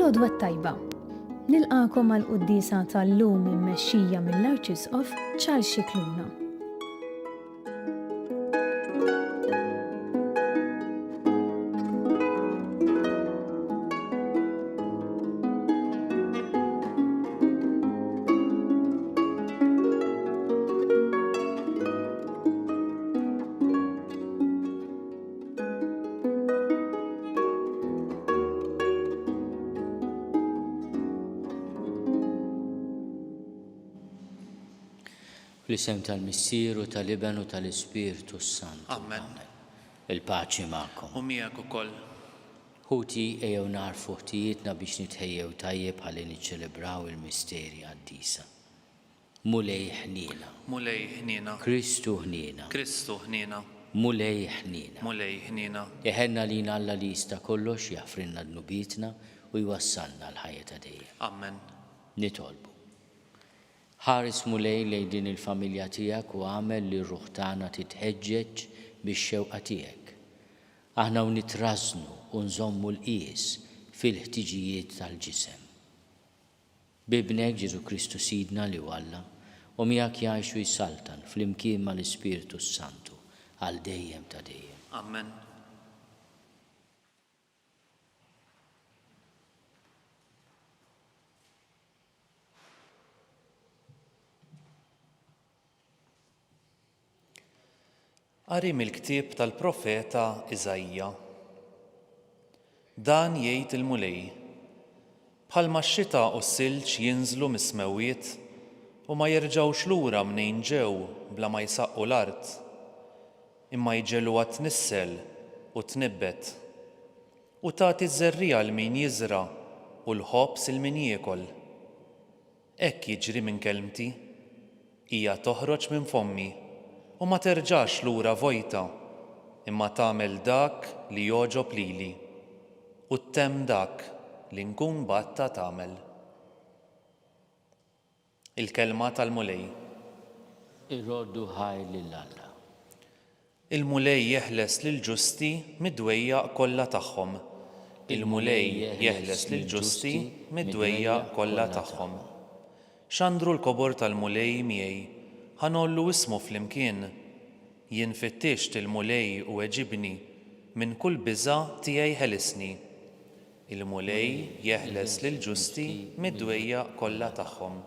Il-għodwa t-tajba. Nilqagħkom għall-quddiesa tal-lum immexxija mill-Arċisqof Charles Scicluna. Fl-isem tal-Missier u tal-Iben u tal-Ispirtu s-Santu. Amen. Il-paċi magħkom. U miegħek ukoll. Ħuti, ejjew nagħrfu ħtijietna biex nitħejjew tajjeb ħalli niċċelebraw il-misteri qaddisa. Mulej ħniena. Mulej ħniena. Kristu ħniena. Kristu ħniena. Mulej ħniena. Mulej ħniena. Iħenn għalina Alla li jista' kollox, jaħfrilna dnubietna u jwassalna għall-ħajja ta' dejjem. Amen. Nitolbu. Ħares Mulej lejn din il-familja tiegħek u agħmel li r-ruħ tagħna titħeġġeġ bix-xewqa tiegħek. Aħna u nitrażżnu u nżommu l-qies fil-ħtiġijiet tal-ġisem. B'Ibnek, Ġesù Kristu Sidna li hu Alla, u miegħek jgħix u jsaltan flimkien mal-Ispirtu s-Santu għal dejjem ta' dejjem. Amen. Qari mill-ktieb tal-profeta Iżaija. Dan jgħid il-Mulej, Bħalma x-xita u s-silġ jinżlu mis-smewwiet u ma jerġgħux lura mnejn ġew bla ma jsaqqu l-art, imma jġegħluha tnissel u tnibbet, u tagħti ż-żerriegħa 'l min jiżra' u l-ħobż 'il min jiekol. Hekk jiġri minn kelmti. Hija toħroġ minn fommi, u ma terġax lura vojta, imma tagħmel dak li jogħġob lili, u ttemm dak li nkun bgħattha tagħmel. Il-Kelma tal-Mulej. Irroddu ħajr lil Alla. Il-Mulej jeħles lill-ġusti mid-dwejjaq kollha tagħhom. Il-Mulej jeħles lill-ġusti mid-dwejjaq kollha tagħhom. Xandru l-kobor tal-Mulej miegħi, ħa ngħollu ismu flimkien. Jien fittixt il-Mulej u weġibni, minn kull biża' tiegħi ħelisni. Il-Mulej jeħles lill-ġusti mid-dwejjaq kollha tagħhom.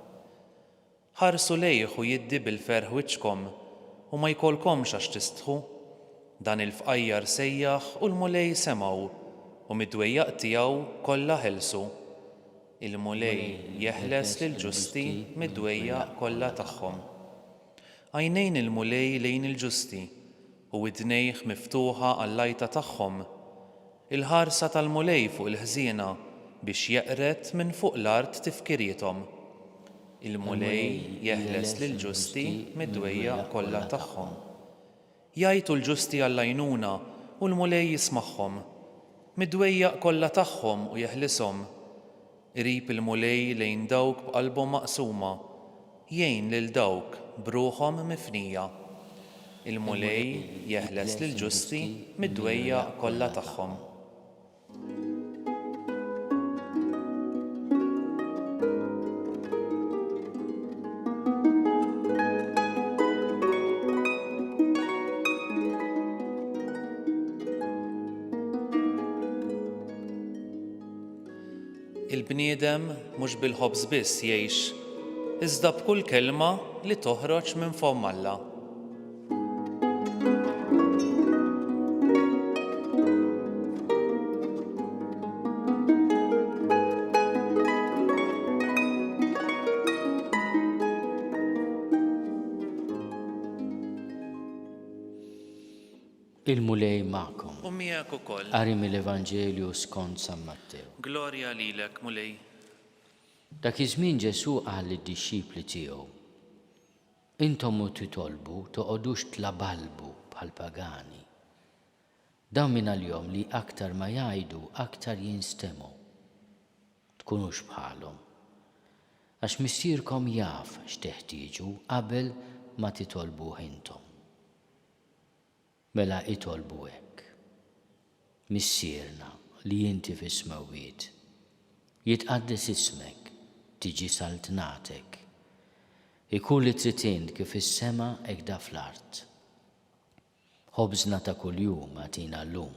Ħarsu lejh u jiddi bil-ferħ wiċċkom, u ma jkollkomx għax tistħu. Dan il-fqajjar sejjaħ u l-Mulej semgħu, u mid-dwejjaq tiegħu kollha ħelsu. Il-Mulej jeħles lill-ġusti mid-dwejjaq kollha tagħhom. Għajnejn il-Mulej lejn il-ġusti, u widnejh miftuħa għall-għajta tagħhom. Il-ħarsa tal-Mulej fuq il-ħżiena biex jeqred minn fuq l-art tifkiriethom. Il-Mulej jeħles lill-ġusti mid-dwejjaq kollha tagħhom. Jgħajtu l-ġusti għall-għajnuna u l-Mulej jismagħhom. Mid-dwejjaq kollha tagħhom u jeħlishom. Qrib il-Mulej lejn dawk b'qalbhom maqsuma, jgħin lil dawk b'ruħhom mifnija. Il-Mulej jeħles lill-ġusti mid-dwejjaq kollha tagħhom. Il-bniedem mhux bil-ħobż biss jgħix, iżda b'kull kelma li toħroġ minn fomm Alla. Il-Mulej magħkom. U miegħek ukoll. Qari mill-Evanġelju skont San Mattew. Glorja lilek, Mulej. Dak iż-żmien Ġesù qal lid-dixxipli tiegħu, Intom u titolbu toqogħdux tlabalbu bħall-pagani. Dawn mingħalihom li aktar ma jgħidu aktar jinstemgħu. Tkunux bħalhom. Għax Missierkom jaf x'teħtieġu qabel ma titolbuh intom. Mela itolbu hekk, Missierna li inti fis-smewwiet. Jitqaddes ismek, tiġi saltnatek. Ikun li trid int kif fis-sema hekk da fl-art. Ħobżna ta' kuljum agħtina llum.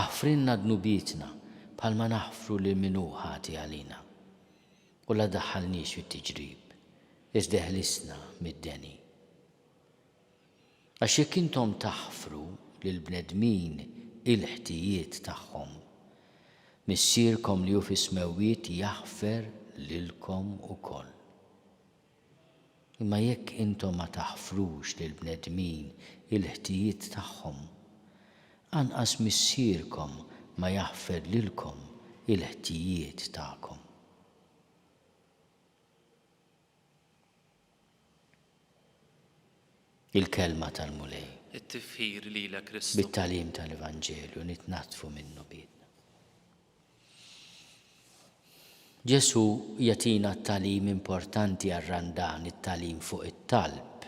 Aħfrilna dnubietna bħalma naħfru lil min hu ħati għalina. U la daħħalniex fit-tiġrib, iżda eħlisna mid-deni. Għax jekk intom taħfru lill-bnedmin il-ħtijiet tagħhom, Missierkom li hu fis-smewwiet jaħfer lilkom ukoll. Imma jekk intom ma taħfrux lill-bnedmin il-ħtijiet tagħhom, anqas Missierkom ma jaħfer lilkom il-ħtijiet tagħkom. Il-Kelma tal-Mulej. It-tifħir lilek Kristu. Bit-tagħlim tal-Evanġelju nitnaddfu minn dnubietna. Ġesù jagħtina tagħlim importanti għar-Randan, it-tagħlim fuq it-talb.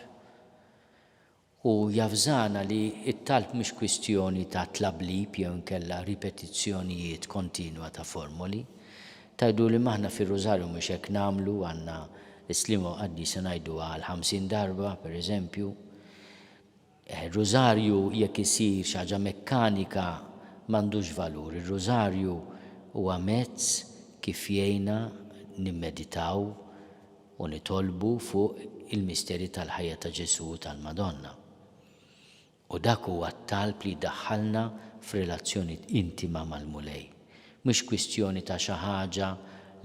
U javżana li t-talb mhux kwistjoni ta' tlablib jew inkella ripetizzjonijiet kontinwa ta' formoli. Tgħiduli imma aħna fir-Rużarju mhux hekk nagħmlu, għandna s-Sliema u Qaddisa ngħiduha għal 50 darba, pereżempju. Ir-Rużarju jekk isir xi ħaġa mekkanika m'għandux valur. Ir-Rużarju huwa mezz kif jgħinna nimmeditaw u nitolbu fuq il-misteri tal-ħajja ta' Ġesù u tal-Madonna. U dak huwa t-talb li jdaħħalna f'relazzjoni intima mal-Mulej. Mhux kwistjoni ta' xi ħaġa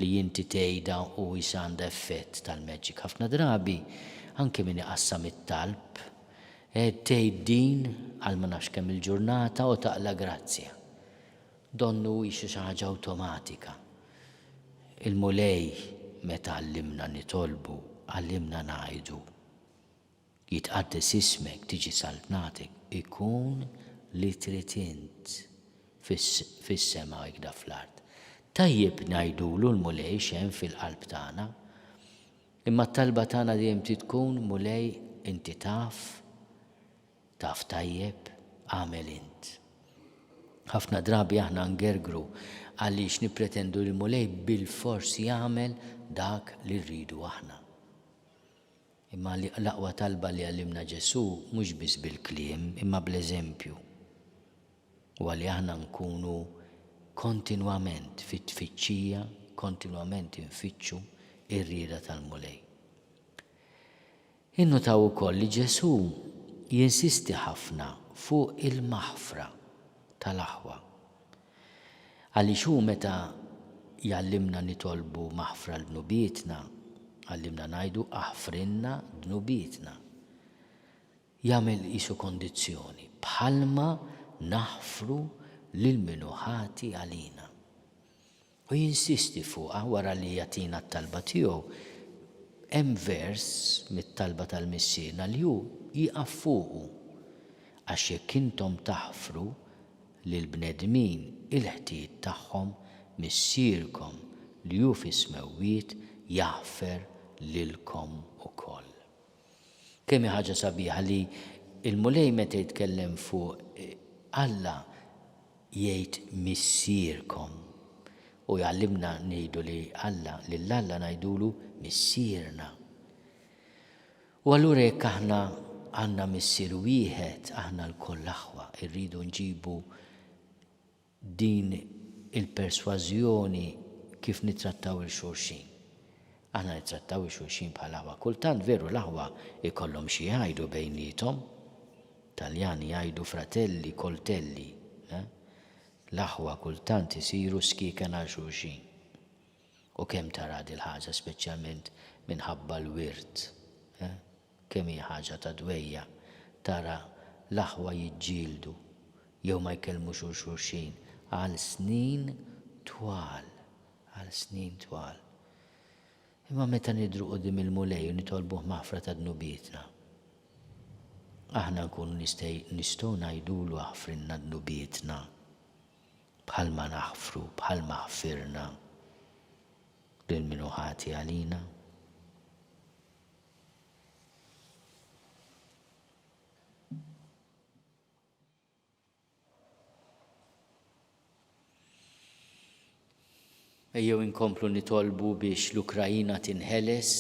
li inti tgħidha u qisha għandha effett tal-magic. Ħafna drabi anke min iqassam it-talb, tgħid din għal ma nafx kemm il-ġurnata u taqla' grazzja. Donnu hi xi ħaġa awtomatika. Il-Mulej meta għallimna nitolbu, għallimna ngħidu. Jitqaddes ismek, tiġi saltnatek, ikun li trid int fis-sema hekda fl-art. Tajjeb ngħidulu l-Mulej x'hemm fil-qalb tagħna. Imma t-talba tagħna dejjem trid tkun, Mulej, inti taf, taf tajjeb, agħmel int. Ħafna drabi aħna ngergru għaliex nippretendu li l-Mulej bilfors jagħmel dak li rridu aħna. Imma l-aqwa talba li għallimna Ġesù mhux biss bil-kliem imma bl-eżempju huwa li aħna nkunu kontinwament fit-tfittxija, kontinwament infittxu r-rieda tal-Mulej. Innutaw ukoll li Ġesù jinsisti ħafna fuq il-maħfra tal-aħwa. Għaliex hu meta jgħallimna nitolbu maħfra għal dnubietna, għallimna ngħidu aħfrilna dnubietna. Jagħmel qisu kondizzjoni, bħalma naħfru lil min hu ħati għalina. U jinsisti fuqha wara li jagħtina t-talba tiegħu. Hemm vers mit-talba tal-Missierna li hu jieqaf fuqu, Għax jekk intom taħfru lill-bnedmin il-ħtijiet tagħhom, Missierkom li hu fis-smewwiet jaħfer lilkom ukoll. Kemm hi ħaġa sabiħa li l-Mulej meta jitkellem fuq Alla jgħid Missierkom. U jgħallimna ngħidu li Alla, lil Alla ngħidulu Missierna. U allura jekk aħna għandna Missier wieħed, aħna lkoll aħwa, irridu nġibu din il-persważjoni kif nittrattaw 'il xulxin. Aħna nittrattaw 'il xulxin bħal aħwa. Kultant veru l-aħwa jkollhom xi jgħidu bejniethom. Taljani jgħidu fratelli coltelli, eh? L-aħwa kultant isiru skieken għal xulxin. U kemm tara dil-ħaġa speċjalment minħabba l-wirt, eh? Kemm hi ħaġa ta' dwejjaq tara l-aħwa jiġġieldu jew ma jkellmux 'l xulxin għal snin twal, għal snin twal. Imma meta nidhru quddiem il-Mulej u nitolbuh maħfra ta' dnubietna, aħna nkunu nistgħu ngħidulu aħfrilna dnubietna bħalma naħfru, bħalma ħfirna lil min hu ħati għalina. Ejjew inkomplu nitolbu biex l-Ukraina tinħeles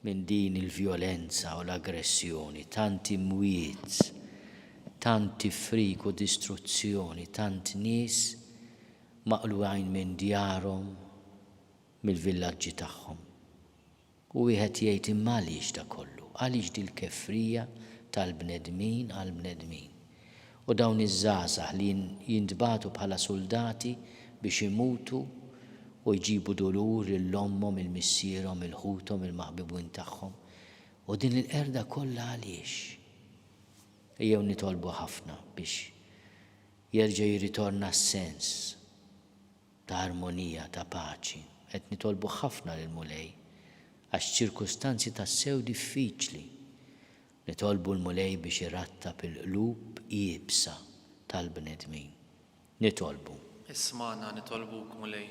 minn din il-vjolenza u l-aggressjoni, tant imwiet, tant tifrik u distruzzjoni, tant nies maqlugħin minn djarhom, mill-villaġġi tagħhom. U wieħed jgħid imma għaliex da kollu? Għaliex dil-kefrija tal-bnedmin għall-bnedmin? U dawn iż-żgħażagħ li jintbagħtu bħala suldati biex imutu u jġibu dulur lil ommhom, il missierhom, il ħuthom, il-maħbubin tagħhom. U din il-qerda kollha għaliex? Ejjew nitolbu ħafna biex jerġa' jirritorna s-sens ta' armonija, ta' paċi. Qed nitolbu ħafna lill-Mulej għax ċirkustanzi tassew diffiċli. Nitolbu l-Mulej biex irattab il-qlub iebsa tal-bnedmin. Nitolbu. Ismagħna nitolbuk, Mulej.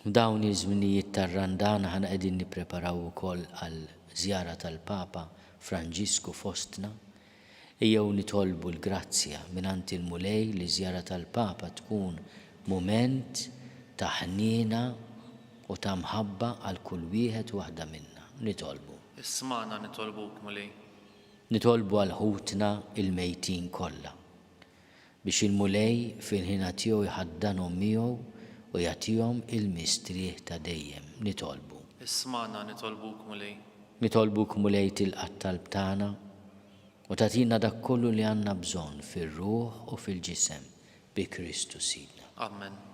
F'dawn iż-żminijiet tar-Randan aħna qegħdin nippreparaw ukoll għal żjara tal-Papa Franġisku fostna. Ejjew nitolbu l-grazzja mingħand il-Mulej li ż-żjara tal-Papa tkun mument ta' ħniena u ta' mħabba għal kull wieħed u waħda minna. Nitolbu. Ismagħna nitolbuk, Mulej. Nitolbu għal ħutna l-mejtin kollha. Biex il-Mulej fil-ħina tiegħu jħaddanhom miegħu u jagħtihom il-mistrieħ ta' dejjem. Nitolbu. Ismagħna nitolbuk, Mulej. Nitolbuk, Mulej, tilqa' t-talb tagħna u tagħtina dak kollu li għandna bżonn fir-ruħ u fil-ġisem, bi Kristu Sidna. Amen.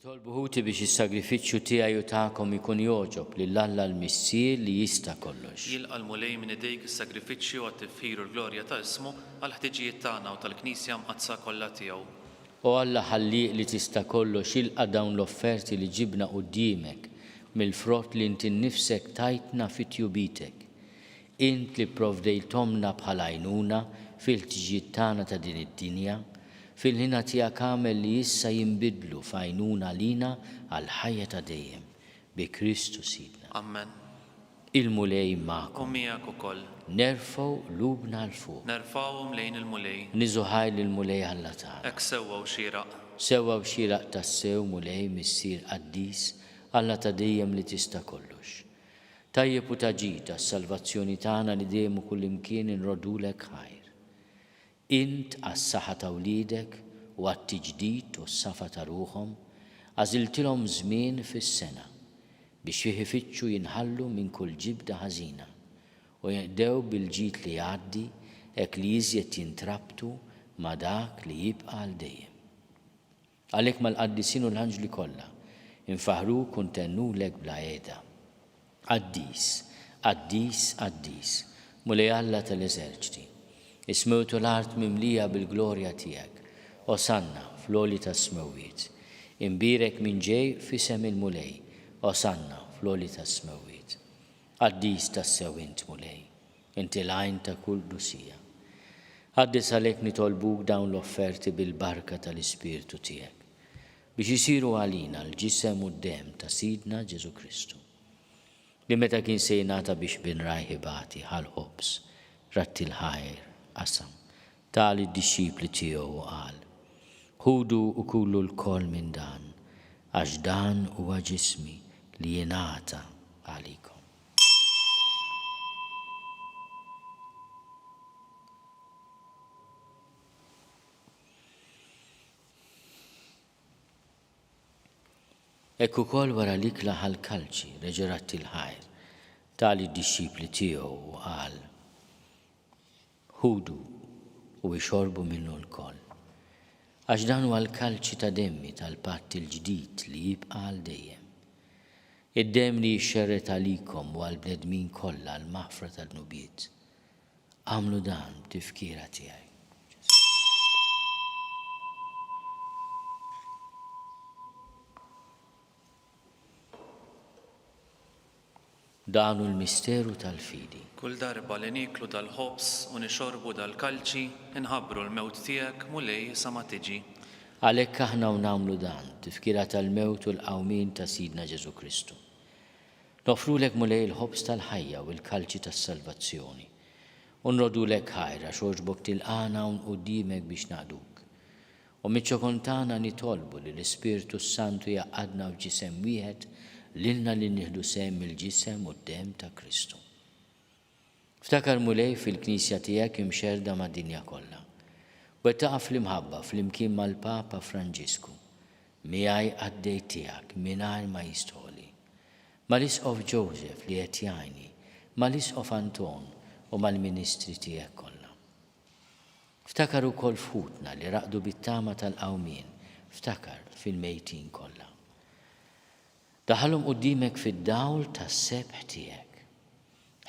Nitolbu ħuti biex is-sagrifiċċju tiegħi u tagħkom ikun jogħġob lil Alla l-Missier li jista' kollox. Jilqa' l-Mulej minn idejk is-sagrifiċċju għat-tifħir u l-glorja ta' ismu, għall-ħtiġijiet tagħna u tal-Knisja Mqaddsa kollha tiegħu. O Alla Ħallieq li tista' kollox ilqa' dawn l-offerti li ġibna quddiemek mill-frott li inti nnifsek tajtna fi tjubitek. Int li pprovdejthomlna bħala għajnuna fil-ħtiġijiet tagħna ta' din id-dinja, fil-ħina tiegħek agħmel li issa jinbidlu f'għajnuna għalina għall-ħajja ta' dejjem. Bi Kristu Sidna. Ammen. Il-Mulej magħkom. U miegħek ukoll. Nerfgħu qlubna 'l fuq. Nerfgħuhom lejn il-Mulej. Niżu ħajr lill-Mulej Alla tagħna. Hekk sewwa u xieraq. Sewwa u xieraq tassew, Mulej, Missier qaddis, Alla ta' dejjem li tista' kollox. Tajjeb u ta' ġid għas-salvazzjoni tagħna li dejjem u kullimkien inroddulek ħajr. Int għas-saħħa ta' wliedek u għat-tiġdid u s-safa ta' ruħhom, għażiltilhom żmien fis-sena, biex fih ifittxu jinħallu minn kull ġibda ħażina, u jinqdew bil-ġid li jgħaddi hekk li iżjed jintrabtu ma' dak li jibqa' għal dejjem. Għalhekk mal-qaddisin u l-anġli kollha, infaħħruk u ntennulek bla heda. Qaddis, qaddis, qaddis, Mulej Alla tal-eżerċti! Is-smewt u l-art mimlija bil-glorja tiegħek. Osanna, fl-għoli tas-smewwiet. Imbierek min ġej f'isem il-Mulej. Osanna, fl-għoli tas-smewwiet. Qaddis tassew int, Mulej. Inti l-għajn ta' kull qdusija. Qaddis għalhekk nitolbuk dawn l-offerti bil-barka tal-Ispirtu tiegħek, biex isiru għalina l-ġisem u d-demm ta' Sidna Ġesù Kristu, li meta kien se jingħata biex bin rajh ibati, ħa l-ħobż, radd il-ħajr, qasam, ta lid-dixxipli tiegħu u qal,. Ħudu u kulu lkoll minn dan, għax dan huwa ġismi li jingħata għalikom. Hekk ukoll wara l-ikla ħa l-kalċi, reġa' radd il-ħajr, ta lid-dixxipli tiegħu u qal, Ħudu u ixorbu minnu lkoll. Għax dan huwa l-kalċi ta' demmi tal-patt il-ġdid li jibqa' għal dejjem. Id-demm li jixxerred għalikom u għall-bnedmin kollha għall-maħfra tad-dnubiet. Agħmlu dan b'tifkira tiegħi. Dan hu l-misteru tal-fidi. Kull darba li nieklu dal-ħobż u nixorbu dal-kalċi, inħabbru l-mewt tiegħek, Mulej, sa ma tiġi. Għalhekk aħna u nagħmlu dan, tifkira tal-mewt u l-qawmien ta' Sidna Ġesù Kristu. Noffrulek, Mulej, il-ħobż tal-ħajja u l-kalċi tas-salvazzjoni, u nroddulek ħajr għax għoġbok tilqagħna hawn quddiemek biex naqduk. U miċ-ċokon tagħna nitolbu li l-Ispirtu s-Santu jgħaqqadna f'ġisem wieħed lilna li nieħdu sehem mill-Ġisem u d-Demm ta' Kristu. Ftakar, Mulej, fil-Knisja tiegħek imxerrda mad-dinja kollha. Wettaqha fl-imħabba flimkien mal-Papa Franġisku, miegħi qaddej tiegħek mingħajr ma jistħoli, mal-Isqof Joseph li qed jgħinni, mal-Isqof Anton u mal-ministri tiegħek kollha. Ftakar ukoll f'ħutna li raqdu bit-tama tal-qawmien, ftakar fil-mejtin kollha. Daħħalhom quddiemek fid-dawl tas-sebħ tiegħek.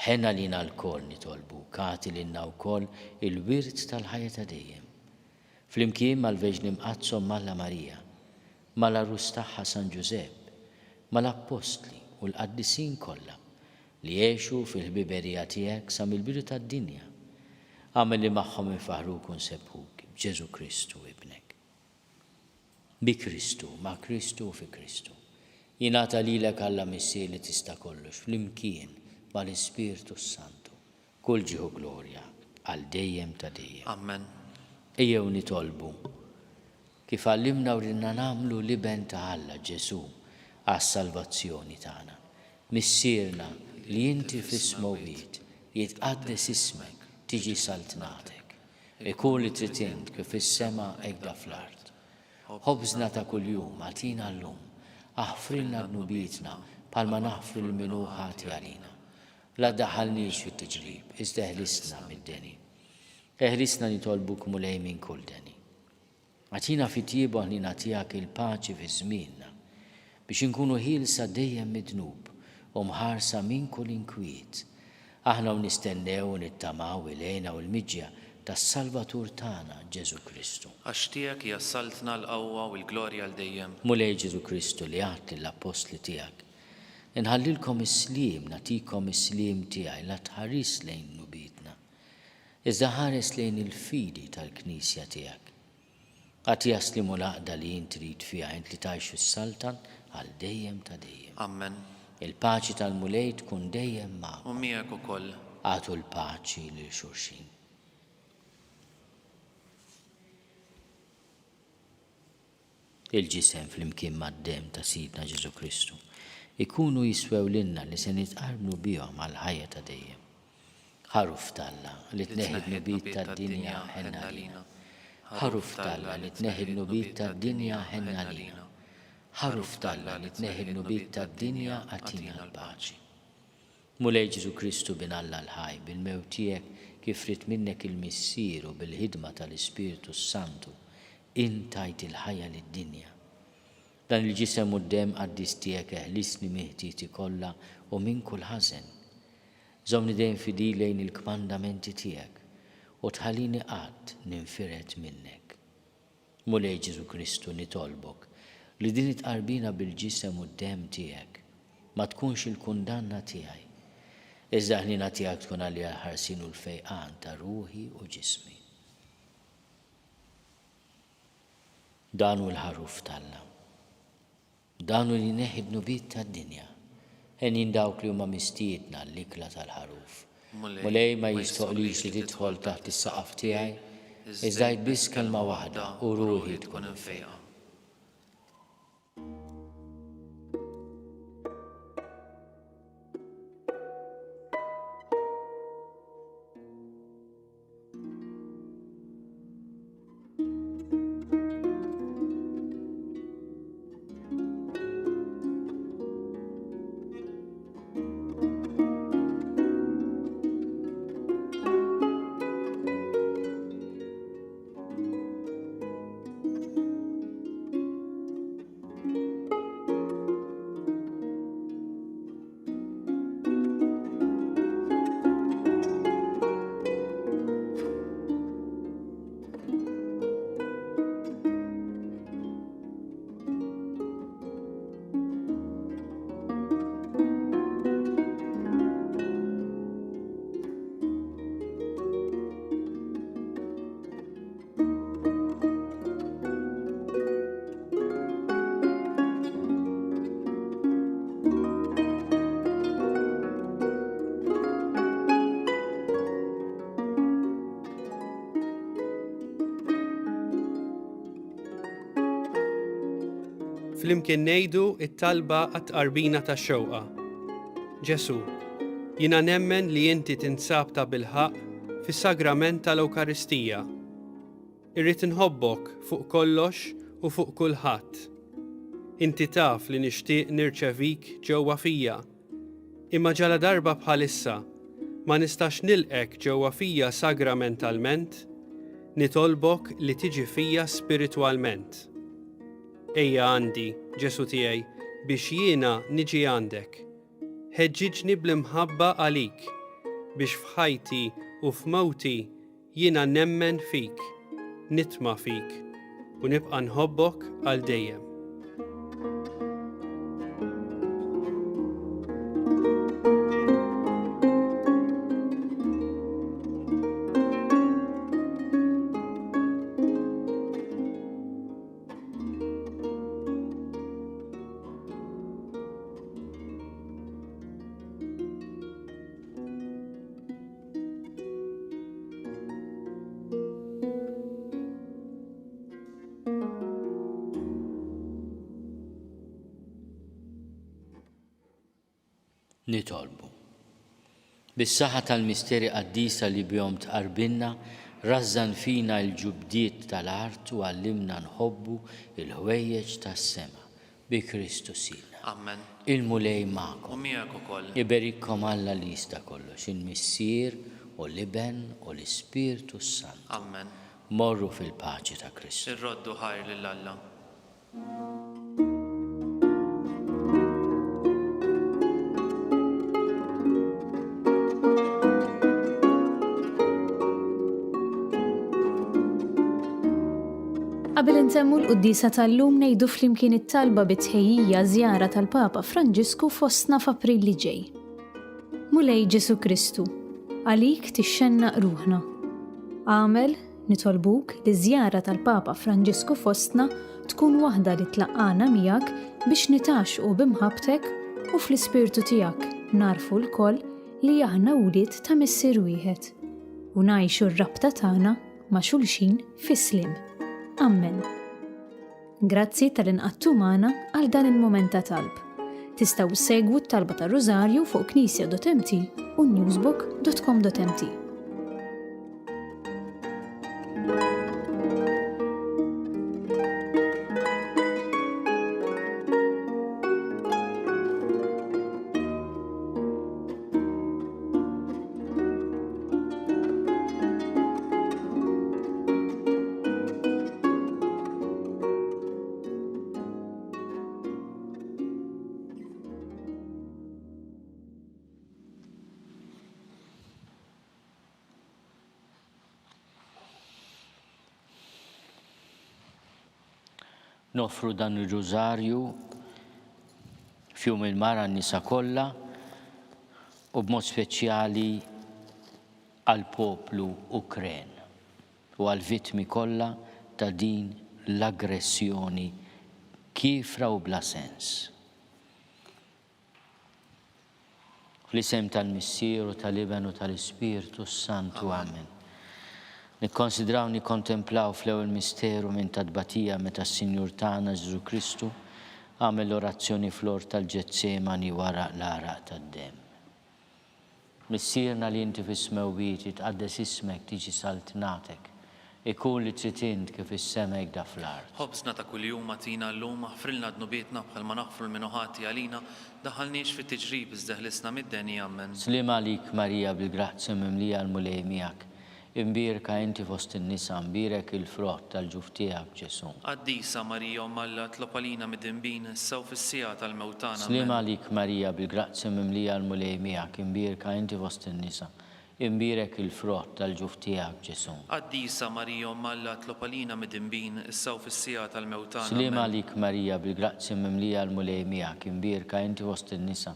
Ħenn għalina lkoll, nitolbuk, agħti lilna wkoll il-wirt tal-ħajja ta' dejjem. Flimkien mal-Verġni Mqaddsa Omm Alla Marija, mal-Għarus tagħha San Ġużepp, mal-Appostli u l-qaddisin kollha, Li għexu fil-ħbiberija tiegħek sa mill-bidu tad-dinja. Agħmel li magħhom infaħħruk u nsebbħuk, b'Ġesù Kristu, Ibnek. Bi Kristu, ma' Kristu u fi Kristu. Jingħata lilek Alla Missier li tista' kollox, flimkien mal-Ispirtu s-Santu, kull ġieħ u glorja, għal dejjem ta' dejjem. Ammen. Ejjew nitolbu. Kif għallimna u ridna nagħmlu l-Iben ta' Alla, Ġesù, għas-salvazzjoni tagħna. Missierna li inti fis-smewwiet, jitqaddes ismek, tiġi saltnatek. Ikun li trid int kif fis-sema hekk fl-art. Ħobżna ta' kuljum agħtina llum. Aħfrilna dnubietna bħalma naħfru lil min hu ħati għalina. La ddaħħalniex fit-tiġrib, iżda eħlisna mid-deni. Eħlisna nitolbuk Mulej minn kull deni. Agħtina fit-tjieba ħniena tiegħek il-paċi fi żmienna, biex inkunu ħielsa dejjem mid-dnub u mħarsa minn kull inkwiet, aħna u nistennew u nittamaw il-hena u l-miġja tas-Salvatur tagħna, Ġesù Kristu. Għax tiegħek hija s-saltna, l-qawwa u l-glorja għal dejjem. Mulej Ġesù Kristu li għedt lill-appostli tiegħek, Inħallilkom is-sliem, nagħtikom is-sliem tiegħi, la tħarisx lejn dnubietna, Iżda ħares lejn il-fidi tal-Knisja tiegħek. Agħtiha s-sliem u l-għaqda li int trid fiha, int li tgħix u ssaltan għal dejjem ta' dejjem. Ammen. Il-paċi tal-Mulej tkun dejjem magħkom. U miegħek ukoll. Agħtu l-paċi lil xulxin. Il-Ġisem flimkien mad-Demm ta' Sidna Ġesù Kristu jkunu jiswew lilna li se nitqarbnu bihom għall-ħajja ta' dejjem. Ħaruf t'Alla li tneħħi d-dnubiet tad-dinja ħenn għalina. Ħaruf t'Alla li tneħħi d-dnubiet tad-dinja ħenn għalina. Ħaruf t'Alla li tneħħi d-dnubiet tad-dinja agħtina l-paċi. Mulej Ġesù Kristu Bin Alla l-ħaj, bil-mewt tiegħek kif ried minnek il-Missier u bil-ħidma tal-Ispirtu s-Santu, int tajt il-ħajja lid-dinja. Dan il-Ġisem u d-Demm qaddis tiegħek eħlisni minn ħtieti kollha u minn kull ħażen. Żommni dejjem fidil lejn il-kmandamenti tiegħek u tħallini qatt ninfired minnek. Mulej Ġesù Kristu, nitolbok li din it-tqarbina bil-Ġisem u d-Demm tiegħek ma tkunx il-kundanna tiegħi, iżda l-ħniena tiegħek tkun għalija l-ħarsien u l-fejqan ta' ruħi u ġismi. Dan hu l-Ħaruf t'Alla. Dan hu li jneħħi d-dnubiet tad-dinja. Henjin dawk li huma mistiedna għall-ikla tal-Ħaruf. Mulej, ma jistħoqqlix li tidħol taħt is-saqaf tiegħi. Iżda għid biss kelma waħda u ruħi tkun imfejqa. Flimkien ngħidu t-talba għat-tqarbina tax-xewqa. Ġesù, jiena nemmen li inti tinsab tabilħaqq fis-sagrament tal-Ewkaristija. Irrid inħobbok fuq kollox u fuq kulħadd. Inti taf li nixtieq nirċevik ġewwa fija. Imma ġaladarba bħalissa ma nistax nilqgħek ġewwa fija sagramentalment, nitolbok li tiġi fija spiritwalment. Ejja għandi, Ġesù tiegħi, biex jiena niġi għandek. Ħeġġiġni bl-imħabba għalik, biex f'ħajti u f'mewti Jiena nemmen fik, nitma' fik, u nibqa' nħobbok għal dejjem. Nitolbu. Bis-saħħa tal-misteri qaddisa li bihom tqarbinna, rażżan fina l-ġubdiet tal-art u għallimna nħobbu l-ħwejjeġ tas-sema. Bi Kristu Sidna. Ammen. Il-Mulej magħkom. U miegħek ukoll. Iberikkom Alla li jista' kollox, il-Missier u l-Iben u l-Ispirtu s-Santu. Ammen. Morru fil-paċi ta' Kristu. Irroddu ħajr lil Alla. Qabel intemmu l-quddiesa tal-lum ngħidu flimkien it-talba bi tħejjija żjara tal-Papa Franġisku fostna f'April li ġej. Mulej Ġesu Kristu, għalik tixxennaq ruħna. Agħmel, nitolbuk, li ż-żjara tal-Papa Franġisku fostna tkun waħda li tlaqqagħna miegħek biex nitgħaxxqu bi mħabbtek u fl-ispirtu tiegħek nagħrfu lkoll li aħna wlied ta' Missier wieħed u ngħixu r-rabta tagħna ma' xulxin fis-sliem. Ammen. Grazzi talli nqgħadtu magħna għal dan il-mument ta' talb. Tistgħu ssegwu t-talba tar-Rużarju fuq knisja.mt u newsbook.com.mt. Noffru dan ir-rużarju f'Jum il-Mara għan-nisa kollha u b'mod speċjali għall-poplu Ukren u għall-vittmi kollha ta' din l-aggressjoni kiefra u bla sens. Fl-isem tal-Missier u tal-Iben u tal-Ispirtu s-Santu. Amen. Nikkonsidraw nikkontemplaw fl-ewwel misteru minn ta' tbatija meta s-Sinjur tagħna Ġesù Kristu għamel l-orazzjoni fl-ort tal-Ġetsemani wara l-għaraq tad-demm. Missierna li inti fis-smewwiet, jitqaddes ismek, tiġi saltnatek. Ikun li trid int kif fis-sema hekk da fl-art. Ħobżna ta' kuljum agħtina llum, aħfrilna dnubietna bħalma naħfru 'l min hu ħati għalina, daħħalniex fit-tiġrib iżda eħlisna mid-deni. Ammen. Sliem għalik Marija bil-grazzja mimlija l-Mulej miegħek, imbierka inti fost in-nisa, mbierek il-frott tal-ġuf tiegħek Ġesù. Qaddisa Marija Omm Alla itlob għalina midinbin, issa u fis-siegħa tal-mewt tagħna. Sliem Ammen. għalik Marija bil-grazzja mimlija l-Mulej miegħek, imbierka inti fost in-nisa, Imbierek il-frott tal-ġuf tiegħek, Ġesù. Qaddisa Marija Omm Alla itlob għalina midinbin, issa u fis-siegħa tal-mewt tagħna. Sliem Ammen. għalik Marija bil-grazzja mimlija l-Mulej miegħek, imbierka inti fost in-nisa,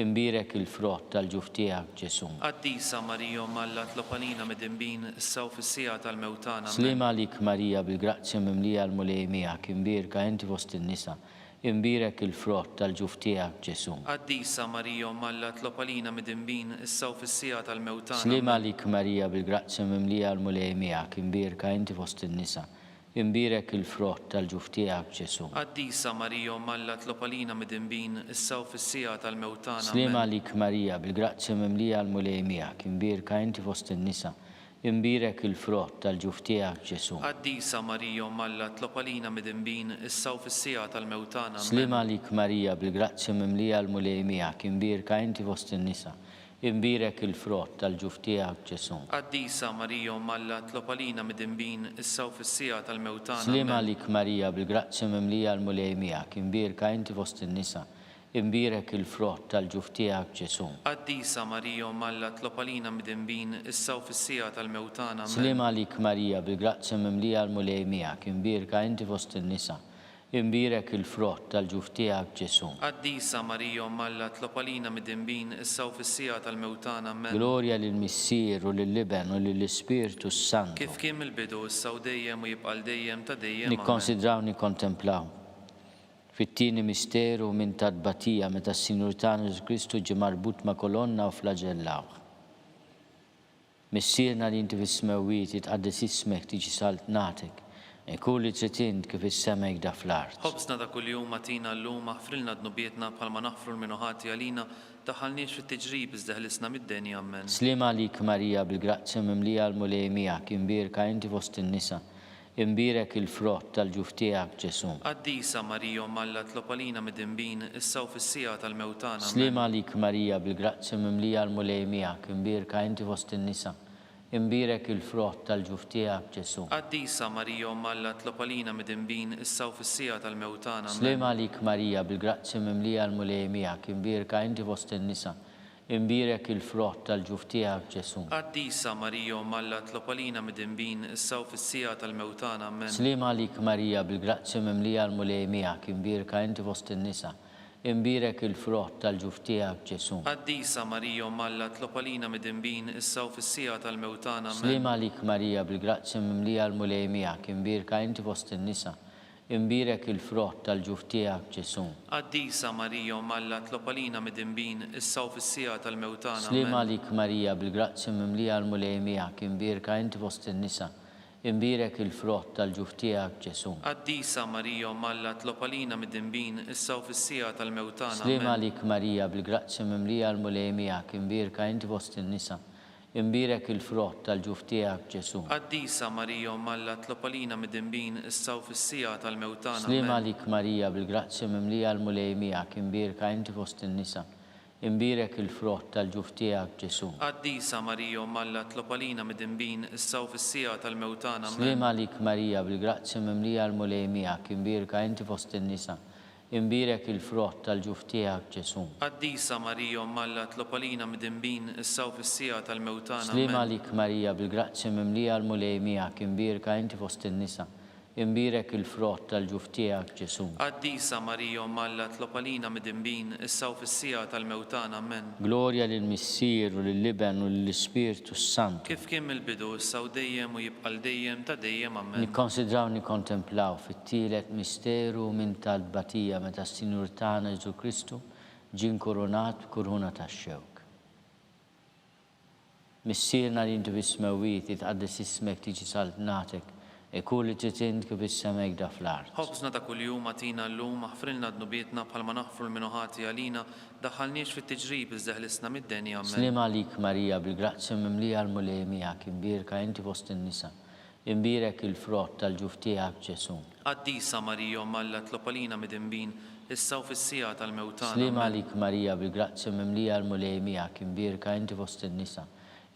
imbierek il-frott tal-ġuf tiegħek, Ġesù. Qaddisa Marija Omm Alla itlob għalina midinbin, issa u fis-siegħa tal-mewt tagħna. Ammen. Sliem għalik Marija bil-grazzja mimlija l-Mulej miegħek, imbierka inti fost in-nisa, Imbierek il-frott tal-ġuf tiegħek, Ġesù. Qaddisa Marija Omm Alla itlob għalina midinbin, issa u fis-siegħa tal-mewt tagħna. Sliem Ammen. għalik Marija bil-grazzja mimlija l-Mulej miegħek, imbierka inti fost in-nisa, imbierek il-frott tal-ġuf tiegħek, Ġesù. Qaddisa Marija Omm Alla itlob għalina midinbin, issa u fis-siegħa tal-mewt tagħna. Sliem Ammen. għalik Marija bil-grazzja mimlija l-Mulej miegħek, imbierka inti fost in-nisa, Imbierek il-frott tal-ġuf tiegħek, Ġesù. Qaddisa Marija Omm Alla itlob għalina midinbin, issa u fis-siegħa tal-mewt tagħna. Ammen. Sliem għalik Marija, bil-grazzja mimlija l-Mulej miegħek, imbierka inti fost in-nisa, imbierek il-frott tal-ġuf tiegħek, Ġesù. Qaddisa Marija Omm Alla itlob għalina midinbin, issa u fis-siegħa tal-mewt tagħna. Sliem Ammen. għalik Marija, bil-grazzja mimlija l-Mulej miegħek, imbierka inti fost in-nisa, Imbierek il-frott tal-ġuf tiegħek, Ġesù. Qaddisa Marija Omm Alla itlob għalina midinbin, issa u fis-siegħa tal-mewt tagħna. Ammen. Sliem għalik Marija, bil-grazzja mimlija l-Mulej miegħek, imbierka inti fost in-nisa, imbierek il-frott tal-ġuf tiegħek, Ġesù. Qaddisa Marija Omm Alla itlob għalina midinbin, issa u fis-siegħa tal-mewt tagħna. Ammen. Glorja lill-Missier u lill-Iben u lill-Ispirtu s-Santu. Kif kien mill-bidu, issa u dejjem u jibqa' għal dejjem ta' dejjem. Ammen. Nikkonsidraw nikkontemplaw. Fit-tieni misteru minn ta' tbatija meta s-Sinjur tagħna Ġesù Kristu ġie marbut ma' kolonna u flaġellawh. Missierna li inti fis-smewwiet, jitqaddes ismek, tiġi saltnatek, ikun li trid int kif fis-sema hekk da fl-art. Ħobżna ta' kuljum agħtina llum, aħfrilna dnubietna bħalma naħfru 'l min hu ħati għalina, daħħalniex fit-tiġrib iżda ħlisna mid-deni. Ammen. Sliem għalik Marija bil-grazzja mimlija l-Mulej miegħek, imbierka inti fost in-nisa, Imbierek il-frott tal-ġuf tiegħek, Ġesù. Qaddisa Marija Omm Alla itlob għalina midinbin, issa u fis-siegħa tal-mewt tagħna. Sliem Ammen. għalik Marija bil-grazzja mimlija l-Mulej miegħek, imbierka inti fost in-nisa, imbierek il-frott tal-ġuf tiegħek, Ġesù. Qaddisa Marija Omm Alla itlob għalina midinbin, issa u fis-siegħa tal-mewt tagħna. Sliem Ammen. għalik Marija bil-grazzja mimlija l-Mulej miegħek, imbierka inti fost in-nisa, Imbierek il-frott tal-ġuf tiegħek, Ġesù. Qaddisa Marija Omm Alla itlob għalina midinbin, issa u fis-siegħa tal-mewt tagħna. Ammen. Sliem għalik Marija, bil-grazzja mimlija l-Mulej miegħek, imbierka inti fost in-nisa, imbierek il-frott tal-ġuf tiegħek, Ġesù. Qaddisa Marija Omm Alla itlob għalina midinbin, issa u fis-siegħa tal-mewt tagħna. Ammen. Sliem għalik Marija, bil-grazzja mimlija l-Mulej miegħek, imbierka inti fost in-nisa, Imbierek il-frott tal-ġuf tiegħek, Ġesù. Qaddisa Marija Omm Alla itlob għalina midinbin, issa u fis-siegħa tal-mewt tagħna. Sliem Ammen. għalik Marija, bil-grazzja mimlija l-Mulej miegħek, imbierka inti fost in-nisa, imbierek il-frott tal-ġuf tiegħek, Ġesù. Qaddisa Marija Omm Alla itlob għalina midinbin, issa u fis-siegħa tal-mewt tagħna. Sliem Ammen. għalik Marija, bil-grazzja mimlija l-Mulej miegħek, imbierka inti fost in-nisa, Imbierek il-frott tal-ġuf tiegħek, Ġesù. Qaddisa Marija Omm Alla itlob għalina midinbin, issa u fis-siegħa tal-mewt tagħna. Sliem Ammen. għalik Marija, bil-grazzja mimlija l-Mulej miegħek, imbierka inti fost in-nisa, imbierek il-frott tal-ġuf tiegħek, Ġesù. Qaddisa Marija Omm Alla itlob għalina midinbin, issa u fis-siegħa tal-mewt tagħna. Ammen. Sliem għalik Marija, bil-grazzja mimlija l-Mulej miegħek, imbierka inti fost in-nisa, Imbierek il-frott tal-ġuf tiegħek, Ġesù. Qaddisa Marija Omm Alla itlob għalina midinbin, issa u fis-siegħa tal-mewt tagħna. Sliem Ammen. għalik Marija, bil-grazzja mimlija l-Mulej miegħek, imbierka inti fost in-nisa, imbierek il-frott tal-ġuf tiegħek, Ġesù. Qaddisa Marija Omm Alla itlob għalina midinbin, issa u fis-siegħa tal-mewt tagħna. Ammen. Glorja lill-Missier u lill-Iben u lill-Ispirtu s-Santu. Kif kien mill-bidu, issa u dejjem u jibqa' għal dejjem ta' dejjem. Ammen. Nikkonsidraw nikkontemplaw fit-tielet misteru minn tal-tbatija meta s-Sinjur tagħna Ġesù Kristu ġie nkurunat b'kuruna tax-xewk. Missierna li inti fis-smewwiet, jitqaddes ismek, tiġi saltnatek, ikun li trid int kif fis-sema hekk da fl-art. Ħobżna ta' kuljum agħtina llum, aħfrilna dnubietna bħalma naħfru 'l min hu ħati għalina, daħħalniex fit-tiġrib iżda eħlisna mid-deni. Ammen. Sliem għalik Marija, bil-grazzja mimlija l-Mulej miegħek, imbierka inti fost in-nisa, imbierek il-frott tal-ġuf tiegħek Ġesù. Qaddisa Marija Omm Alla tlob għalina midinbin, issa u fis-siegħa tal-mewt tagħna. Sliem Ammen. għalik Marija bil-grazzja mimlija l-Mulej miegħek, imbierka inti fost in-nisa,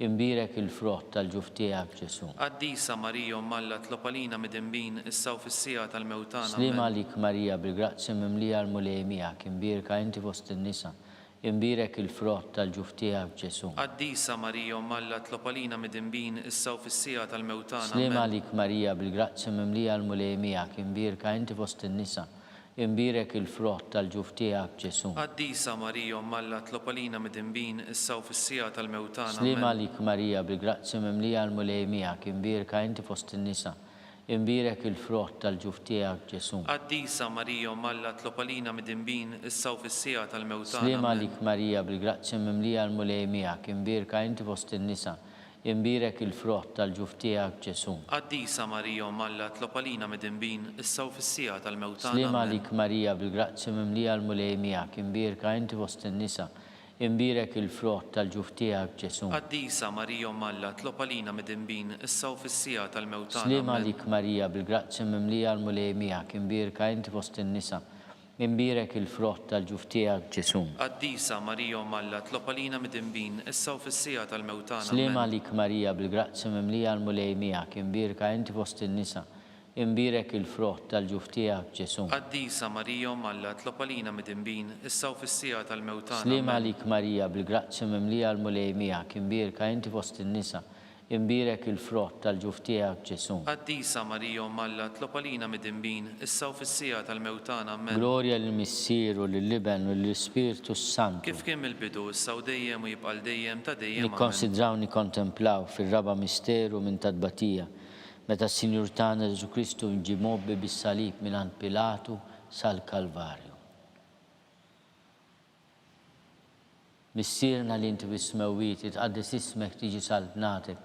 imbierek il-frott tal-ġuf tiegħek Ġesù. Qaddisa Marija Omm Alla tlob għalina midinbin, issa u fis-siegħa tal-mewt tagħna. Sliem Ammen. għalik Marija bil-grazzja mimlija l-Mulej miegħek, imbierka inti fost in-nisa, Imbierek il-frott tal-ġuf tiegħek, Ġesù. Qaddisa Marija Omm Alla tlob għalina midinbin issa u fis-siegħa tal-mewt tagħna. Sliem Ammen. għalik Marija bil-grazzja mimlija l-Mulej miegħek, imbierka inti fost in-nisa, imbierek il-frott tal-ġuf tiegħek, Ġesù. Qaddisa Marija Omm Alla tlob għalina midinbin issa u fis-siegħa tal-mewt tagħna. Sliem Ammen. għalik Marija bil-grazzja mimlija l-Mulej miegħek, imbierka inti fost in-nisa, Imbierek il-frott tal-ġuf tiegħek, Ġesù. Qaddisa Marija Omm Alla tlob għalina midinbin issa u fis-siegħa tal-mewt tagħna. Sliem Ammen. għalik Marija bil-grazzja mimlija l-Mulej miegħek, imbierka inti fost in-nisa, imbierek il-frott tal-ġuf tiegħek, Ġesù. Qaddisa Marija Omm Alla tlob għalina midinbin issa u fis-siegħa tal-mewt tagħna. Sliem Ammen. għalik Marija bil-grazzja mimlija l-Mulej miegħek, imbierka inti fost in-nisa, Imbierek il-frott tal-ġuf tiegħek, Ġesù. Qaddisa Marija Omm Alla, tlob għalina midinbin, issa u fis-siegħa tal-mewt tagħna. Sliem Ammen. għalik Marija, bil-grazzja mimlija l-Mulej miegħek, imbierka inti fost in-nisa, imbierek il-frott tal-ġuf tiegħek, Ġesù. Qaddisa Marija Omm Alla, tlob għalina midinbin, issa u fis-siegħa tal-mewt tagħna. Sliem Ammen. għalik Marija, bil-grazzja mimlija l-Mulej miegħek, imbierka inti fost in-nisa, Imbierek il-frott tal-ġuf tiegħek, Ġesù. Qaddisa Marija Omm Alla, tlob għalina midinbin, issa u fis-siegħa tal-mewt tagħna. Sliem Ammen. għalik Marija, bil-grazzja mimlija l-Mulej miegħek, imbierka inti fost in-nisa, imbierek il-frott tal-ġuf tiegħek, Ġesù. Qaddisa Marija Omm Alla, tlob għalina midinbin, issa u fis-siegħa tal-mewt tagħna. Ammen. Glorja lill-Missier u lill-Iben u lill-Ispirtu s-Santu. Kif kien mill-bidu, issa u dejjem u jibqa' għal dejjem ta' dejjem. Ammen. Nikkonsidraw nikkontemplaw fir-raba' misteru minn ta' tbatija, Meta s-Sinjur tagħna Ġesù Kristu ġie mgħobbi bis-salib mingħand Pilatu sal-Kalvarju. Missierna li inti fis-smewwiet, jitqaddes ismek, tiġi saltnatek,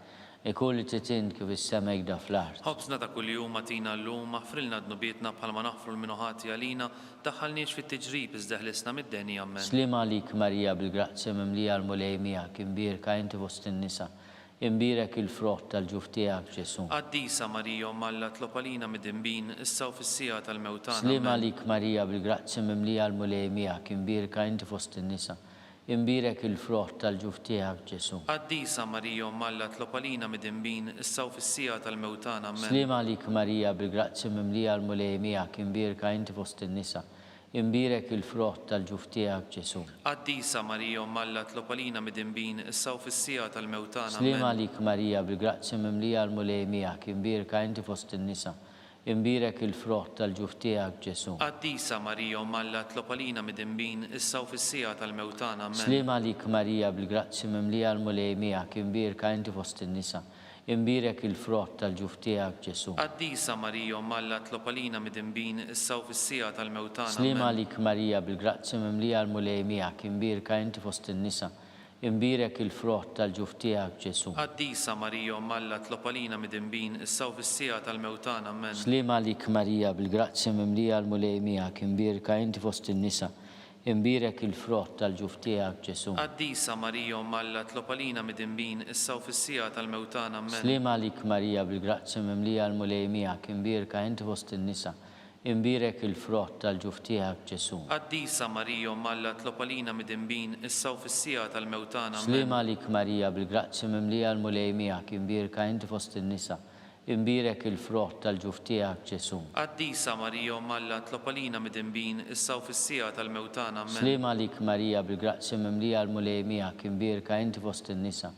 ikun li trid int kif fis-sema hekk da fl-art. Ħobżna ta' kuljum agħtina llum, aħfrilna dnubietna bħalma naħfru 'l min hu ħati għalina, daħħalniex fit-tiġrib iżda eħlisna mid-deni. Ammen. Sliem għalik Marija bil-grazzja mimlija l-Mulej miegħek, imbierka inti fost in-nisa, Imbierek il-frott tal-ġuf tiegħek, Ġesù. Qaddisa Marija Omm Alla tlob għalina midinbin, issa u fis-siegħa tal-mewt tagħna. Sliem Ammen. għalik Marija bil-grazzja mimlija l-Mulej miegħek, imbierka inti fost in-nisa, imbierek il-frott tal-ġuf tiegħek, Ġesù. Qaddisa Marija Omm Alla tlob għalina midinbin, issa u fis-siegħa tal-mewt tagħna. Ammen. Sliem għalik Marija bil-grazzja mimlija l-Mulej miegħek, imbierka inti fost in-nisa, Imbierek il-frott tal-ġuf tiegħek, Ġesù. Qaddisa Marija Omm Alla tlob għalina midinbin, issa u fis-siegħa tal-mewt tagħna. Sliem Ammen. għalik Marija, bil-grazzja mimlija l-Mulej miegħek, imbierka inti fost in-nisa, imbierek il-frott tal-ġuf tiegħek, Ġesù. Qaddisa Marija Omm Alla tlob għalina midinbin, issa u fis-siegħa tal-mewt tagħna. Ammen. Sliem għalik Marija, bil-grazzja mimlija l-Mulej miegħek, imbierka inti fost in-nisa, Imbierek il-frott tal-ġuf tiegħek, Ġesù. Qaddisa Marija Omm Alla tlob għalina midinbin, issa u fis-siegħa tal-mewt tagħna. Sliem Ammen. għalik Marija, bil-grazzja mimlija l-Mulej miegħek, imbierka inti fost in-nisa, imbierek il-frott tal-ġuf tiegħek, Ġesù. Qaddisa Marija Omm Alla tlob għalina midinbin, issa u fis-siegħa tal-mewt tagħna. Ammen. Sliem għalik Marija, bil-grazzja mimlija l-Mulej miegħek, imbierka inti fost in-nisa, Imbierek il-frott tal-ġuf tiegħek, Ġesù. Qaddisa Marija Omm Alla tlob għalina midinbin, issa u fis-siegħa tal-mewt tagħna. Ammen. Sliem għalik Marija bil-grazzja mimlija l-Mulej miegħek, imbierka inti fost in-nisa, imbierek il-frott tal-ġuf tiegħek, Ġesù. Qaddisa Marija Omm Alla tlob għalina midinbin, issa u fis-siegħa tal-mewt tagħna. Sliem Ammen. għalik Marija bil-grazzja mimlija l-Mulej miegħek, imbierka inti fost in-nisa, Imbierek il-frott tal-ġuf tiegħek, Ġesù. Qaddisa Marija Omm Alla tlob għalina midinbin, issa u fis-siegħa tal-mewt tagħna. Ammen. Sliem għalik Marija bil-grazzja mimlija l-Mulej miegħek, imbierka inti fost in-nisa,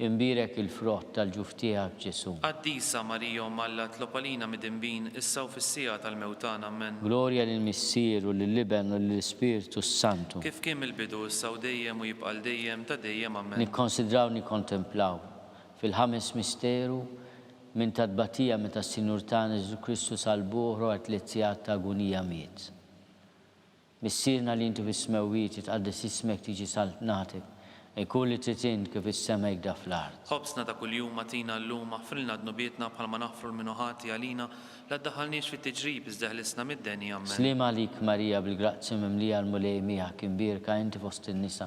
imbierek il-frott tal-ġuf tiegħek, Ġesù. Qaddisa Marija Omm Alla tlob għalina midinbin, issa u fis-siegħa tal-mewt tagħna. Ammen. Glorja lill-Missier u lill-Iben u lill-Ispirtu s-Santu. Kif kien mill-bidu, issa u dejjem u jibqa' għal dejjem ta' dejjem. Ammen. Nikkonsidraw nikkontemplaw fil-ħames misteru Minn ta' tbatija meta s-Sinjur tagħna Ġesù Kristu salbuh wara tliet sigħat ta' agunija miet. Missierna li inti fis-smewwiet, jitqaddes ismek, tiġi saltnatek. Ikun li trid int kif is-sema hekda fl-art. Ħobżna ta' kuljum agħtina llum, aħfrilna dnubietna bħalma naħfru 'l min hu ħati għalina, la ddaħħalniex fit-tiġrib iżda eħlisna mid-deni. Ammen. Sliem għalik Marija bil-grazzja mimlija l-Mulej miegħek, imbierka inti fost in-nisa,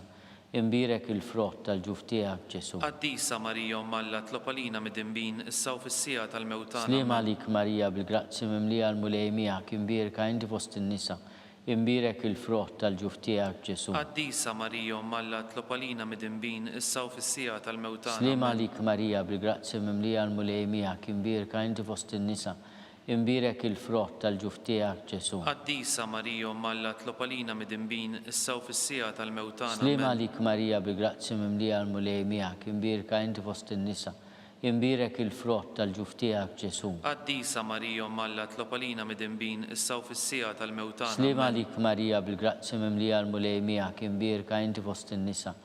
imbierek il-frott tal-ġuf tiegħek Ġesù. Qaddisa Marija Omm Alla tlob għalina midinbin, issa u fis-siegħa tal-mewt tagħna. Sliem Ammen. għalik Marija bil-grazzja mimlija l-Mulej miegħek, imbierka inti fost in-nisa, Imbierek il-frott tal-ġuf tiegħek, Ġesù. Qaddisa Marija Omm Alla tlob għalina midinbin, issa u fis-siegħa tal-mewt tagħna. Sliem Ammen. għalik Marija, bil-grazzja mimlija l-Mulej miegħek, imbierka inti fost in-nisa, imbierek il-frott tal-ġuf tiegħek, Ġesù. Qaddisa Marija Omm Alla tlob għalina midinbin, issa u fis-siegħa tal-mewt tagħna. Sliem Ammen. għalik Marija, bil-grazzja mimlija l-Mulej miegħek, imbierka inti fost in-nisa, Imbierek il-frott tal-ġuf tiegħek, Ġesù. Qaddisa Marija Omm Alla tlob għalina midinbin issa u fis-siegħa tal-mewt tagħna. Sliem Ammen. għalik Marija bil-grazzja mimlija l-Mulej miegħek imbierka inti fost in-nisa,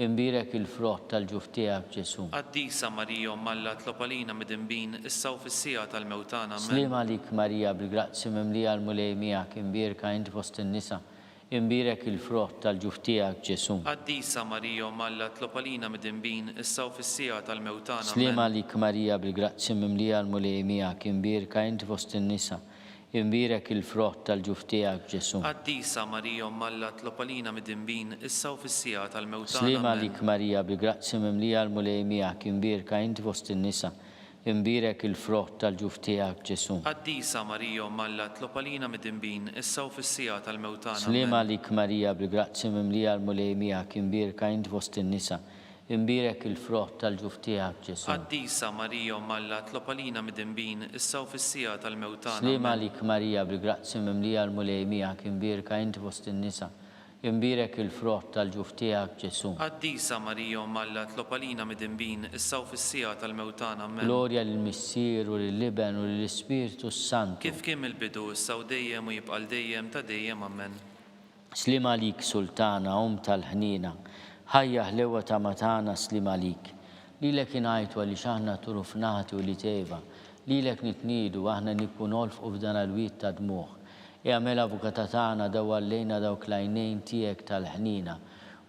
imbierek il-frott tal-ġuf tiegħek, Ġesù. Qaddisa Marija Omm Alla tlob għalina midinbin issa u fis-siegħa tal-mewt tagħna. Ammen. Sliem għalik Marija bil-grazzja mimlija l-Mulej miegħek imbierka inti fost in-nisa, Imbierek il-frott tal-ġuf tiegħek, Ġesù. Qaddisa Marija Omm Alla tlob għalina midinbin, issa u fis-siegħa tal-mewt tagħna. Sliem Ammen. għalik Marija bil-grazzja mimlija l-Mulej miegħek, imbierka inti fost in-nisa, imbierek il-frott tal-ġuf tiegħek, Ġesù. Qaddisa Marija Omm Alla tlob għalina midinbin, issa u fis-siegħa tal-mewt tagħna. Sliem Ammen. għalik Marija bil-grazzja mimlija l-Mulej miegħek, imbierka inti fost in-nisa, Imbierek il-frott tal-ġuf tiegħek, Ġesù. Qaddisa Marija Omm Alla tlob għalina midinbin, issa u fis-siegħa tal-mewt tagħna. Sliem Ammen. għalik Marija bil-grazzja mimlija l-Mulej miegħek, imbierka int fost in-nisa, imbierek il-frott tal-ġuf tiegħek, Ġesù. Qaddisa Marija Omm Alla tlob għalina midinbin, issa u fis-siegħa tal-mewt tagħna. Sliem Ammen. għalik Marija bil-grazzja mimlija l-Mulej miegħek, imbierka int fost in-nisa, Imbierek il-frott tal-ġuf tiegħek, Ġesù. Qaddisa Marija Omm Alla tlob għalina midinbin, issa u fis-siegħa tal-mewt tagħna. Ammen. Glorja lill-Missier u lill-Iben u lill-Ispirtu s-Santu. Kif kien mill-bidu, issa u dejjem u jibqa' għal dejjem ta' dejjem. Ammen. Sliem għalik Sultana, Omm tal-ħniena, ħajja ħlewwa tama tagħna sliem għalik. Lilek ingħajtu għaliex aħna turufnati ulied Eva, lilek nitniedu aħna nibku nolfqu f'dan l-wied ta' dmugħ. Ea mela Avukata tagħna dawwar lejna dawk l-għajnejn tiegħek tal-ħniena.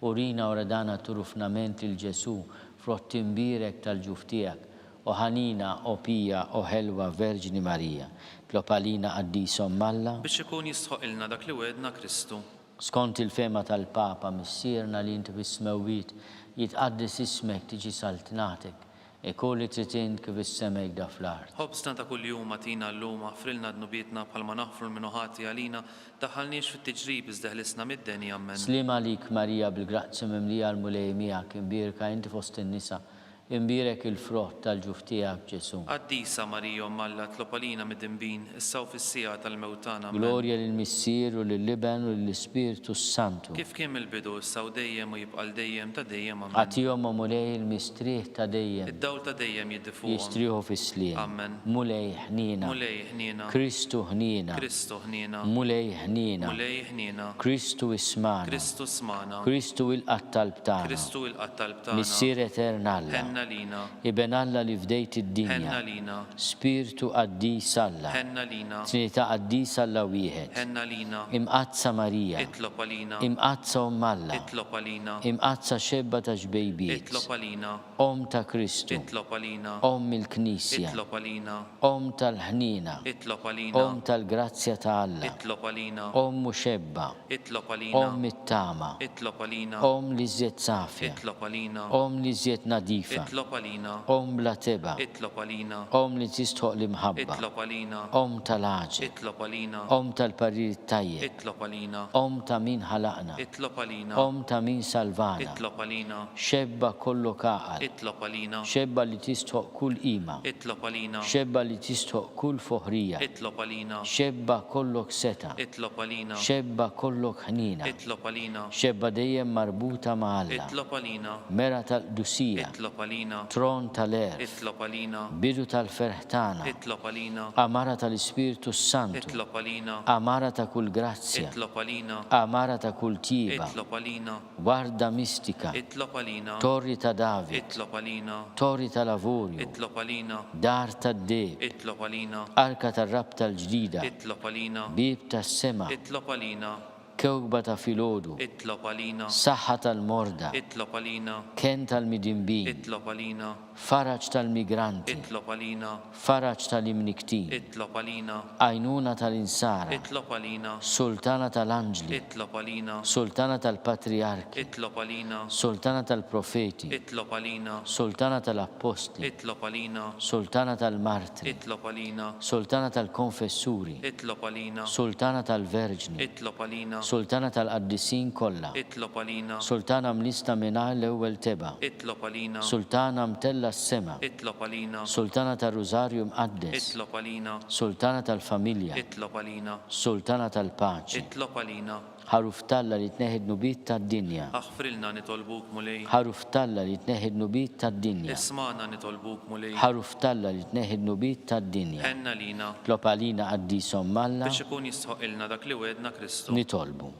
Urina wara dan għat-turufnament lil Ġesù, frott imbierek tal-ġuf tiegħek. O ħanina, o pija, o ħelwa Verġni Marija, tlob għalina Qaddisa Omm Alla. Biex ikun jistħoqqilna dak li wegħedna Kristu. Skont il-fehma tal-Papa, Missierna li inti fis-smewwiet, jitqaddes ismek, tiġi saltnatek, Ikun li trid int kif is-sema jikda fl-art. Ħobżna ta' kuljum agħtina llum, aħfrilna dnubietna bħalma naħfru 'l min hu ħati għalina, daħħalniex fit-tiġrib iżda eħlisna mid-deni. Ammen. Sliem għalik Marija bil-grazzja mimlija l-Mulej miegħek, imbierka inti fost in-nisa, imbierek il-frott tal-ġuf tiegħek Ġesù. Qaddisa Marija Omm Alla tlob għalina midinbin, issa u fis-siegħa tal-mewt tagħna. Ammen. Glorja lill-Missier u lill-Iben u lill-Ispirtu s-Santu. Kif kien mill-bidu, issa u dejjem u jibqa' għal dejjem ta' dejjem. Ammen. Agħtihom, o Mulej, il-mistrieħ ta' dejjem. Id-dawl ta' dejjem jiddi fuqhom. Jistrieħu fis-sliem. Ammen. Mulej, ħniena. Mulej, ħniena. Kristu, ħniena. Kristu, ħniena. Mulej, ħniena. Mulej, ħniena. Kristu, ismagħna. Kristu, smagħna. Kristu, ilqa' t-talb tagħna. Kristu, ilqa' t-talb tagħna. Missier etern Alla. Ħenn għalina. Iben Alla li fdejt id-dinja. Ħenn għalina. Spirtu qaddis Alla. Ħenn għalina. Trinità qaddisa Alla wieħed. Ħenn għalina. Imqaddsa Marija. Itlob għalina. Imqaddsa Omm Alla. Itlob għalina. Imqaddsa xebba ta' xbejbiet. Itlob għalina. Omm ta' Kristu. Itlob għalina. Omm il-Knisja. Itlob għalina. Omm tal-ħniena. Itlob għalina. Omm tal-grazzja ta' Alla. Itlob għalina. Omm u xebba. Itlob għalina. Omm it-tama. Itlob għalina. Omm l-iżjed safja. Itlob għalina. Omm l-iżjed nadifa. Itlob għalina. Omm bla tebgħa. Itlob għalina. Omm li tistħoq l-imħabba. Itlob għalina. Omm tal-għaġeb. Itlob għalina. Omm tal-parir it-tajjeb. Itlob għalina. Omm ta' min ħalaqna. Itlob għalina. Omm ta' min salvana. Itlob għalina. Xebba kollok għaqal. Itlob għalina. Xebba li tistħoq kull qima. Itlob għalina. Xebba li tistħoq kull foħrija. Itlob għalina. Xebba kollok setgħa. Itlob għalina. Xebba kollok ħniena. Itlob għalina. Xebba dejjem marbuta ma' Alla. Itlob għalina. Mera tal-qdusija. Itlob għalina. Tron tal-għerf. Itlob għalina. Bidu tal-ferħ tagħna. Itlob għalina. Għamara tal-Ispirtu s-Santu. Itlob għalina. Għamara ta' kull grazzja. Itlob għalina. Għamara ta' kull tjieba. Itlob għalina. Warda mistika. Itlob għalina. Torri ta' David. Itlob għalina. Torri tal-avorju. Itlob għalina. Dar tad-deheb. Itlob għalina. Arka tar-rabta l-ġdida. Itlob għalina. Bieb tas-sema. Itlob għalina. Kewkba ta' filgħodu. Itlob għalina. Saħħa tal-morda. Itlob għalina. Kenn tal-midinbin. Itlob għalina. Faraġ tal-migranti. Itlob għalina. Faraġ tal-imnikktin. Itlob għalina. Għajnuna tal-insara. Itlob għalina. Sultana tal-anġli. Itlob għalina. Sultana tal-patrijarki. Itlob għalina. Sultana tal-profeti. Itlob għalina. Sultana tal-appostli. Itlob għalina. Sultana tal-martri. Itlob għalina. Sultana tal-konfessuri. Itlob għalina. Sultana tal-verġni. Itlob għalina. Sultana tal-qaddisin kollha. Itlob għalina. Sultana mlista mingħajr l-ewwel tebgħa. Itlob għalina. Sultana mtellgħa s-sema. Itlob għalina. Sultana tar-Rużarju Mqaddes. Itlob għalina. Sultana tal-familja. Itlob għalina. Sultana tal-paċi. Itlob għalina. Ħaruf t'Alla li tneħħi d-dnubiet tad-dinja. Aħfrilna nitolbuk, Mulej. Ħaruf t'Alla li tneħħi d-dnubiet tad-dinja. Ismagħna nitolbuk, Mulej. Ħaruf t'Alla li tneħħi d-dnubiet tad-dinja. Ħenn għalina. Tlob għalina Qaddis Omm Alla. Biex ikun jistħoqqilna dak li wegħedna Kristu. Nitolbu.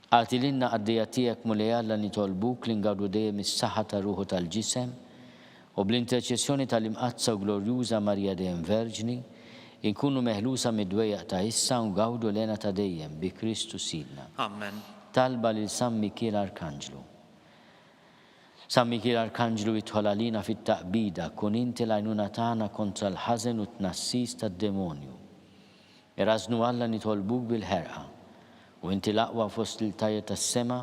Agħti lilna qaddejja tiegħek Mulej Alla nitolbuk li ngawdu dejjem is-saħħa tar-ruħ u tal-ġisem, u bl-interċessjoni tal-Imqaddsa u Glorjuża Marija dejjem Verġni, inkunu meħlusa mid-dwejjaq ta' issa u ngawdu l-hena ta' dejjem, bi Kristu Sidna. Amen. Talba lil San Mikiel Arkanġlu. San Mikiel Arkanġlu idħol għalina fit-taqbida, kun inti l-għajnuna tagħna kontra l-ħażen u t-tnassis tad-demonju. Irażżnu Alla nitolbuk bil-ħerqa. U inti l-aqwa fost l-iltajja tas-sema,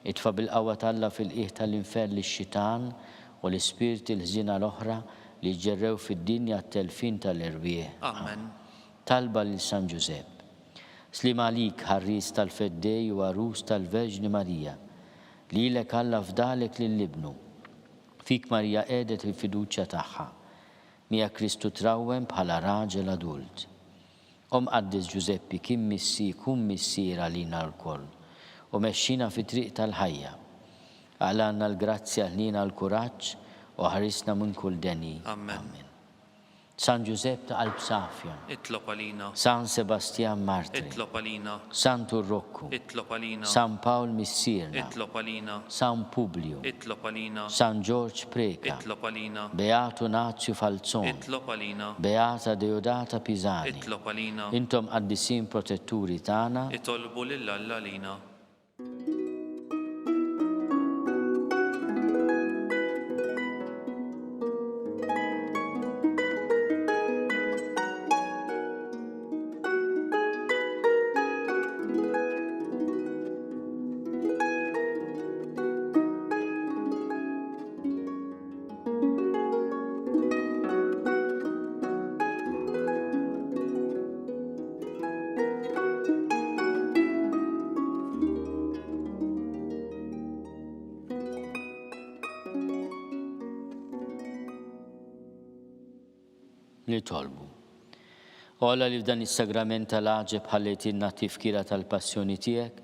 itfa' bil-qawwa t'Alla fil-qiegħ tal-infern lix-xitan u l-ispirti l-ħżiena l-oħra li jiġġerrew fid-dinja għat-telfien tal-erwieħ. Amen. Talba lil San Ġużepp. Sliem għalik, ħarries tal-Feddej u għarus tal-Verġni Marija. Lilek Alla fdalek lil Ibnu. Fik Marija qiegħdet il-fiduċja tagħha. Miegħek Kristu trawwem bħala raġel adult. O Mqaddes Ġużeppi kien missier kun missier għalina lkoll u mexxina fit-triq tal-ħajja. Aqlgħalna l-grazzja ħniena l-kuraġġ u ħarisna minn kull deni. Amen. San Ġużepp ta' qalb safja. Itlob għalina. San Sebastjan Martri. Itlob għalina. Santu Rokku. Itlob għalina. San Pawl Missierna. Itlob għalina. San Publju. Itlob għalina. San Ġorġ Preca. Itlob għalina. Beatu Nazju Falzon. Itlob għalina. Beata Deodata Pisani. Itlob għalina. Intom qaddisin protetturi tagħna. Itolbu lil Alla għalina. Nitolbu. O Alla li f'dan is-sagrament tal-għaġeb ħallejtilna t-tifkira tal-passjoni tiegħek,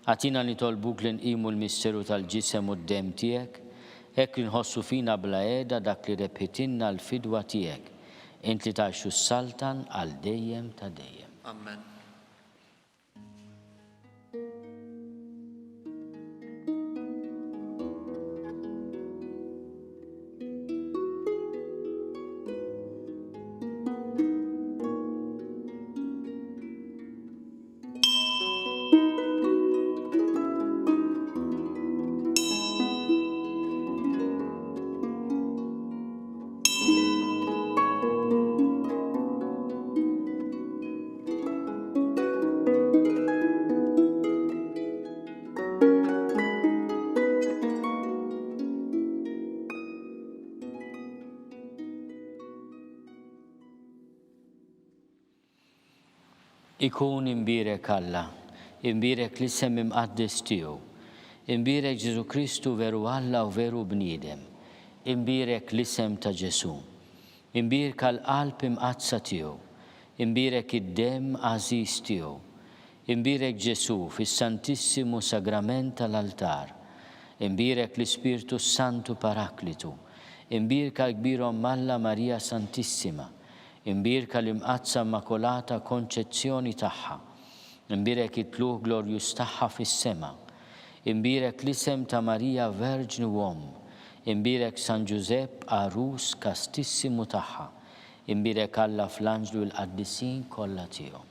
agħtina nitolbuk li nqimu l-misteru tal-ġisem u d-demm tiegħek, hekk li nħossu fina bla qiegħda dak li rebħitilna l-fidwa tiegħek, int li tgħix u ssaltan għal dejjem ta' dejjem. Amen. Ikun imbierek Alla, imbierek l-isem imqaddes tiegħu. Imbierek Ġesù Kristu veru Alla u veru bniedem. Imbierek l-isem ta' Ġesù. Imbierka l-qalb imqaddsa tiegħu. Imbierek id-demm għażiż tiegħu. Imbierek Ġesù fis-Santissimu Sagrament tal-Altar. Imbierek l-Ispirtu s-Santu Paraklitu. Imbierka l-Kbir Omm Alla Marija Santissima. Imbierka l-Imqaddsa Immakulata Konċezzjoni tagħha. Imbierek it-tlugħ glorjuż tagħha fis-sema. Imbierek l-isem ta' Marija Verġni u Omm. Imbierek San Ġużepp għarus kastissimu tagħha. Imbierek Alla fl-anġli u l-qaddisin kollha tiegħu.